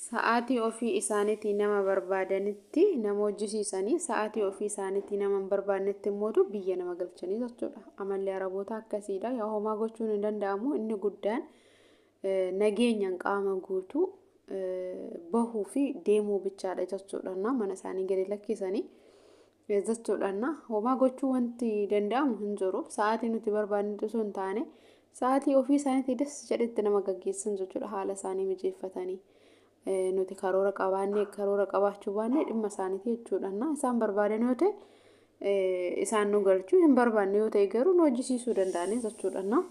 Sa'aatii ofii isaaniitii nama barbaadanitti nama hojjisiisanii sa'aatii ofii isaaniitii nama hin barbaannetti immootu biyya nama galchanii jechuudha. Amalli Araboota akkasiidha. Yaa homaa gochuun hin danda'amu. Inni guddaan nageenyaan qaama guutuu bahuu fi deemuu bichaadha jechuudha. Mana isaanii gadi lakkisanii jechuudha. Homaa gochuu wanti danda'amu hin jiru. Sa'aatii nuti barbaadnetti osoo hin taane sa'aatii ofii isaaniitii das jedhetti nama gaggeessan jechuudha. Haala isaanii mijeeffatanii. Nuti karoora qabaannee karoora qabaachuu baannee dhimma isaaniiti jechuudha. Isaan barbaadan yoo ta'e isaan nu galchuu hin barbaanne yoo ta'e garuu nu hojjisiisuu danda'anii jechuudha.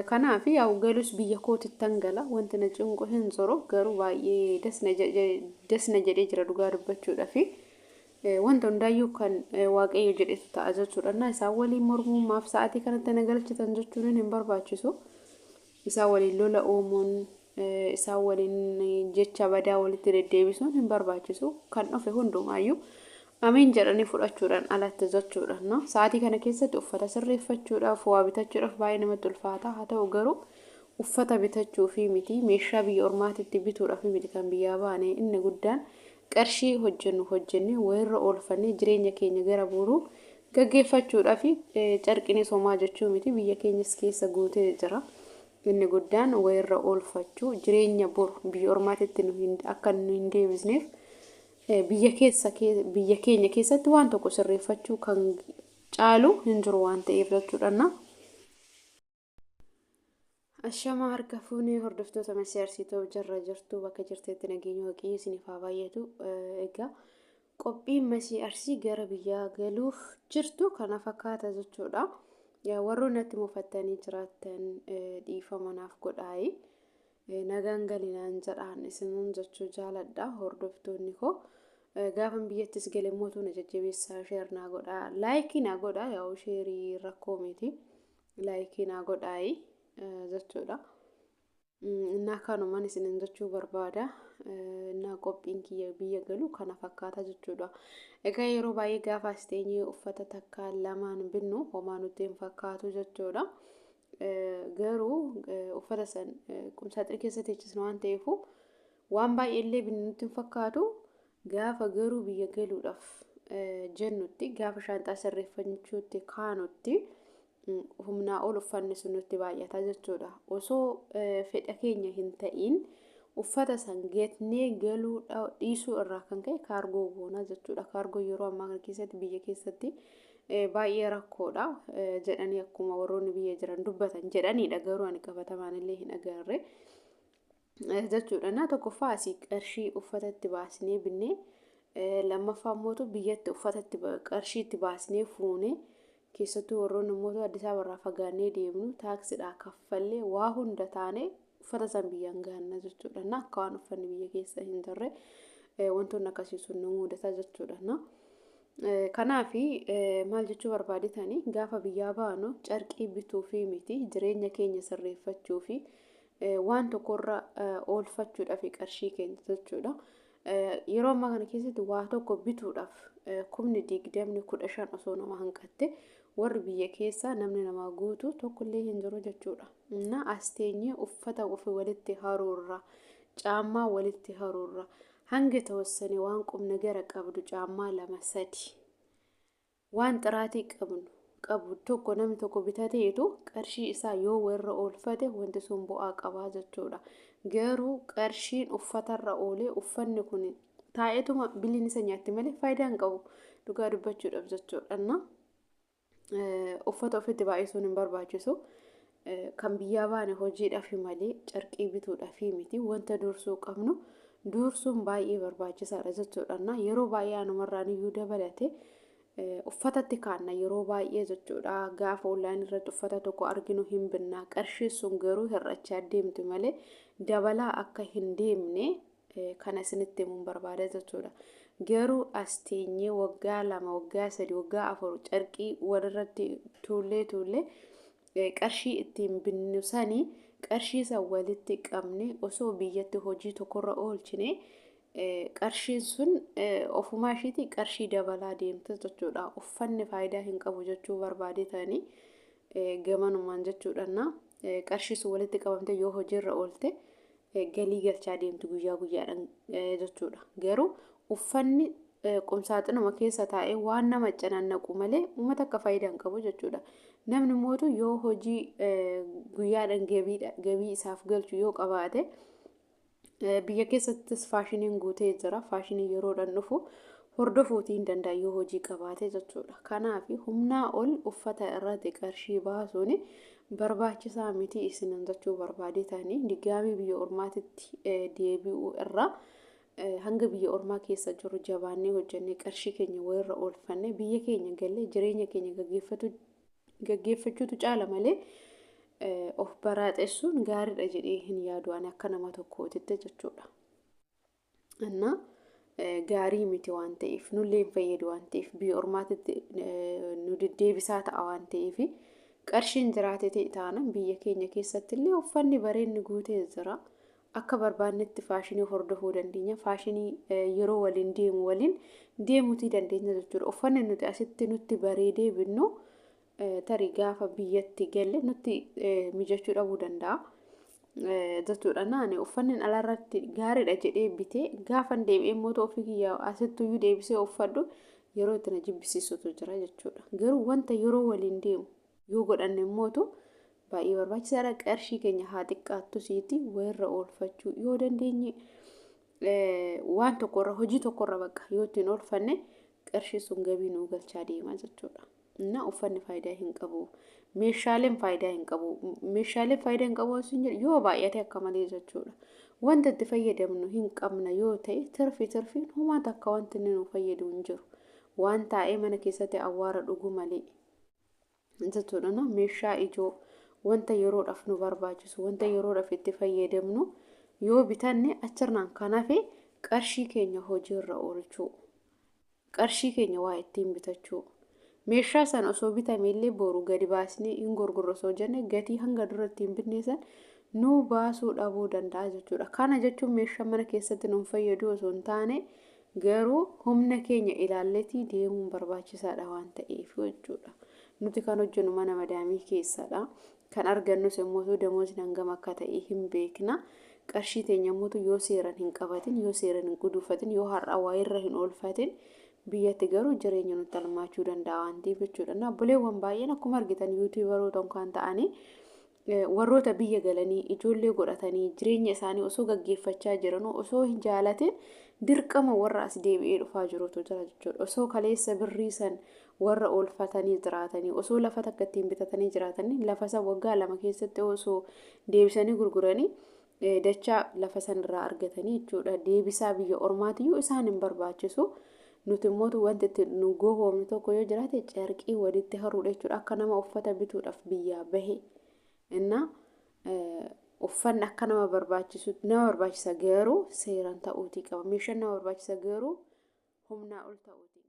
Kanaaf yaa'u galus biyya kootittan gala wanti na cinqu hin jiru garuu baay'ee das na jedhee jira dhugaa dubbachuudhaaf. Wanta hundaayyuu kan Waaqayyo jedhetu ta'a jechuudha. Isaan waliin mormuun maaf sa'aatii kanatti na galchitan jechuun hin barbaachisu. Isaan waliin lola uumuun isaan waliin jecha badaa walitti deddeebisuun hin barbaachisu. Kan dhufe hundumaayyuu ameen jedhanii fudhachuudhaan alatti jechuudha. Sa'aatii kana keessatti uffata sirreeffachuudhaaf waa bitachuudhaaf baay'ee namatti ulfaata. Haa ta'u garuu uffata bitachuu fi miti meeshaa biyya ormaatitti bituudhaaf miti kan biyyaa baane inni guddaan qarshii hojjennu hojjennee wayirra oolfannee jireenya keenya gara boruu gaggeeffachuudhaaf carqinis homaa jechuu miti biyya keenyas keessa guutee jira. Inni guddaan wayirra oolfachuu jireenya boru biyya ormaatitti akka nu hin deebisneef biyya keessa biyya keenya keessatti waan tokko sirreeffachuu kan caalu hin jiru waan ta'eef jechuudha. Ashamaa harka fuunee hordoftoota Masii Arsiitoo jarra jirtu bakka jirtetti nageenya Waaqayyo isiniif haa baay'atu. Egaa qophiin Masii Arsii gara biyyaa galuuf jirtu kana fakkaata jechuudha. Warroonni natti mufattanii jiraattan dhiifama naaf godhaayi. Nagaan galinaan jedhaan isinan jechuu jaaladha hordoftoonni koo. Gaafan biyyattis gale mootuu na jajjabeessaa sheer naa godhaa laayikii naa godhaa yaa'u sheerii rakkoo miti laayikii naa godhaayi jechuudha. Innaa kanuman isinin jechuu barbaada. Innaa qophiin kiyya biyya galu kana fakkaata jechuudha. Egaa yeroo baay'ee gaafa as teenyee uffata takka lamaan binnu homaa nutti hin fakkaatu jechuudha. Garuu uffata san qumsaaxinii keessa teechisna waan ta'eef waan baay'ee illee binnu nutti hin fakkaatu. Gaafa garuu biyya galuudhaaf jennutti gaafa shaanxaa sirreeffachuutti kaanutti humnaa ol uffanni sun nutti baay'ata jechuudha. Osoo fedha keenya hin ta'iin uffata san gatnee galuu dhiisuu irraa kan ka'e kaargoo goona jechuudha. Kaargoo yeroo ammaa kana keessatti biyya keessatti baay'ee rakkoodha jedhanii akkuma warroonni biyya jiran dubbatan jedhaniidha garuu ani qabatamaan illee hin agarre jechuudha. Na tokkoffaa asii qarshii uffata itti baasnee binnee lammaffaa immoo biyyatti uffata itti qarshii itti baasnee fuunee keessattuu warroonni immoo Addis Ababarraa fagaannee deemnu taaksiidhaa kaffallee waa hunda taane uffata san biyyaan gahanna jechuudha. Na akka waan uffanni biyya keessa hin jirre wantoonni akkasii sun nu mudata jechuudha. Na kanaaf maal jechuu barbaadetanii gaafa biyyaa baanu carqii bituu fi miti jireenya keenya sirreeffachuu fi waan tokkorra oolfachuudhaaf qarshii keenya jechuudha. Yeroo ammaa kana keessatti waa tokko bituudhaaf kumni digdamni 15 osoo nama hanqatte warri biyya keessaa namni namaa guutu tokkollee hin jiru jechuudha. Na as teenyee uffata ofii walitti haruurra caammaa walitti haruurra hanga tawassane waan qubna gara qabdu caammaa lama sadi waan xiraatii qabnu qabu tokko namni tokko bitateetu qarshii isaa yoo warra oolfate wanti sun bu'aa qabaa jechuudha. Garuu qarshiin uffatarra oolee uffanni kun taa'eetuma biliin isa nyaatti malee faayidaa hin qabu dhugaa dubbachuudhaaf jechuudha. Uffata ofitti baay'isuun hin barbaachisu. Kan biyyaa baane hojiidhaaf malee carqii bituudhaaf miti wanta dursuu qabnu dursuun baay'ee barbaachisaadha jechuudha. Yeroo baay'ee anumarraan iyyuu dabalate uffatatti kaanna yeroo baay'ee jechuudha. Gaafa onlaayinii irratti uffata tokko arginu hin binna. Qarshii sun garuu hir'achaa deemti malee dabalaa akka hin deemne kana isinitti himuun barbaada jechuudha. Garuu as teenyee waggaa 2, waggaa 3, waggaa 4 carqii walirratti tuullee tuullee qarshii ittiin binnu sanii qarshii san walitti qabne osoo biyyatti hojii tokkorra oolchine qarshiin sun ofumaa ishiitii qarshii dabalaa deemte jechuudha. Uffanni faayidaa hin qabu jechuu barbaadetanii gamanumaan jechuudha. Qarshii sun walitti qabamte yoo hojiirra oolte Galii galchaa deemti guyyaa guyyaadhaan jechuudha. Garuu uffanni qumsaaxinuma keessa taa'ee waan nama canannaqu malee uummata akka faayidaa hin qabu jechuudha. Namni mootu yoo hojii guyyaadhaan gabii isaaf galchu yoo qabaate, biyya keessattis faashiniin guutee jira. Faashinii yeroodhaan dhufu hordofuutii hin danda'a yoo hojii qabaate jechuudha. Kanaaf humnaa ol uffata irratti qarshii baasuun barbaachisaa miti isinan jechuu barbaadetanii, digaamii biyya ormaatitti deebi'uu irraa hanga biyya ormaa keessa jiru jabaannee hojjennee, qarshii keenya wayirra oolfannee, biyya keenya gallee jireenya keenya gaggeeffachuutu caala malee of baraaxessuun gaariidha jedhee hin yaadu ani akka nama tokkootitti jechuudha. Innaa gaarii miti waan ta'eef, nullee hin fayyadu waan ta'eef, biyya ormaatitti nu deddeebisaa ta'a waan ta'eef, qarshiin jiraate ta'e taanaan biyya keenya keessatti illee uffanni bareenni guutee jira. Akka barbaannetti faashinii hordofuu dandeenya. Faashinii yeroo waliin deemu waliin deemuutii dandeenya jechuudha. Uffanni nuti asitti nutti bareedee binnu tarii gaafa biyyatti galle nutti mijachuu dhabuu danda'a jechuudha. Naani uffanni alaarratti gaariidha jedhee bitee gaafa deebi'ee immoo ofii kiyyaa asittuyyuu deebisee uffadhu yeroo itti na jibbisiisutu jira jechuudha. Garuu wanta yeroo waliin deemu yoo godhanne immootu baay'ee barbaachisaadha. Qarshii keenya haa xiqqaattu siiti wayirra oolfachuu yoo dandeenye, waan tokkorra, hojii tokkorra bakka yoo ittiin oolfanne, qarshii sun gabii nuu galchaa deema jechuudha. Innaa uffanni faayidaa hin qabu. Meeshaaleen faayidaa hin qabu. Meeshaaleen faayidaa hin qabu osoo hin jedhu, yoo baay'ate akka malee jechuudha. Wanta itti fayyadamnu hin qabna yoo ta'e, tirfi tirfiin homaa takka wanti inni nu fayyadu hin jiru. Waan taa'ee mana keessatti awwaara dhugu malee jechuudha. Meeshaa ijoo, wanta yeroodhaaf nu barbaachisu, wanta yeroodhaaf itti fayyadamnu yoo bitanne, achirraan kan hafe qarshii keenya hojiirra oolchuu. Qarshii keenya waa ittiin bitachuu. Meeshaa sana osoo bitame illee boru gadi baasnee hin gurgurru osoo jenne, gatii hanga dura ittiin bitne san nu baasuu dhabuu danda'a jechuudha. Kana jechuun meeshaa mana keessatti nu fayyadu osoo hin taane, garuu humna keenya ilaalletii deemuun barbaachisaadha waan ta'eef jechuudha. Nuti kan hojjennu mana madaamii keessadha. Kan argannus immoo damoosni hangam akka ta'e hin beekna. Qarshii teenya immoo yoo seeraan hin qabatin, yoo seeraan hin guduunfatin, yoo har'a waa irra hin oolfatin, biyyatti garuu jireenya nutti almaachuu danda'a waan ta'eef jechuudha. Obboleewwan baay'een akkuma argitan yuutuubaroota kan ta'anii, warroota biyya galanii ijoollee godhatanii jireenya isaanii osoo gaggeeffachaa jiranuu, osoo hin jaalatin dirqama warra as deebi'ee dhufaa jirutu jira jechuudha. Osoo kaleessa birrii san warra oolfatanii jiraatanii, osoo lafa takka ittiin bitatanii jiraatanii, lafa san waggaa 2 keessatti osoo deebisanii gurguranii dachaa lafa sanirraa argatanii jechuudha. Deebisaa biyya ormaatiyyuu isaan hin barbaachisu. Nuti immoo wanti itti nu gowwoomnu tokko yoo jiraate carqii walitti haruudha jechuudha. Akka nama uffata bituudhaaf biyyaa bahe. Innaa uffanni akka nama barbaachisu nama barbaachisa, garuu seeraan ta'uutii qaba. Meeshaan nama barbaachisa, garuu humnaa ol ta'uutii.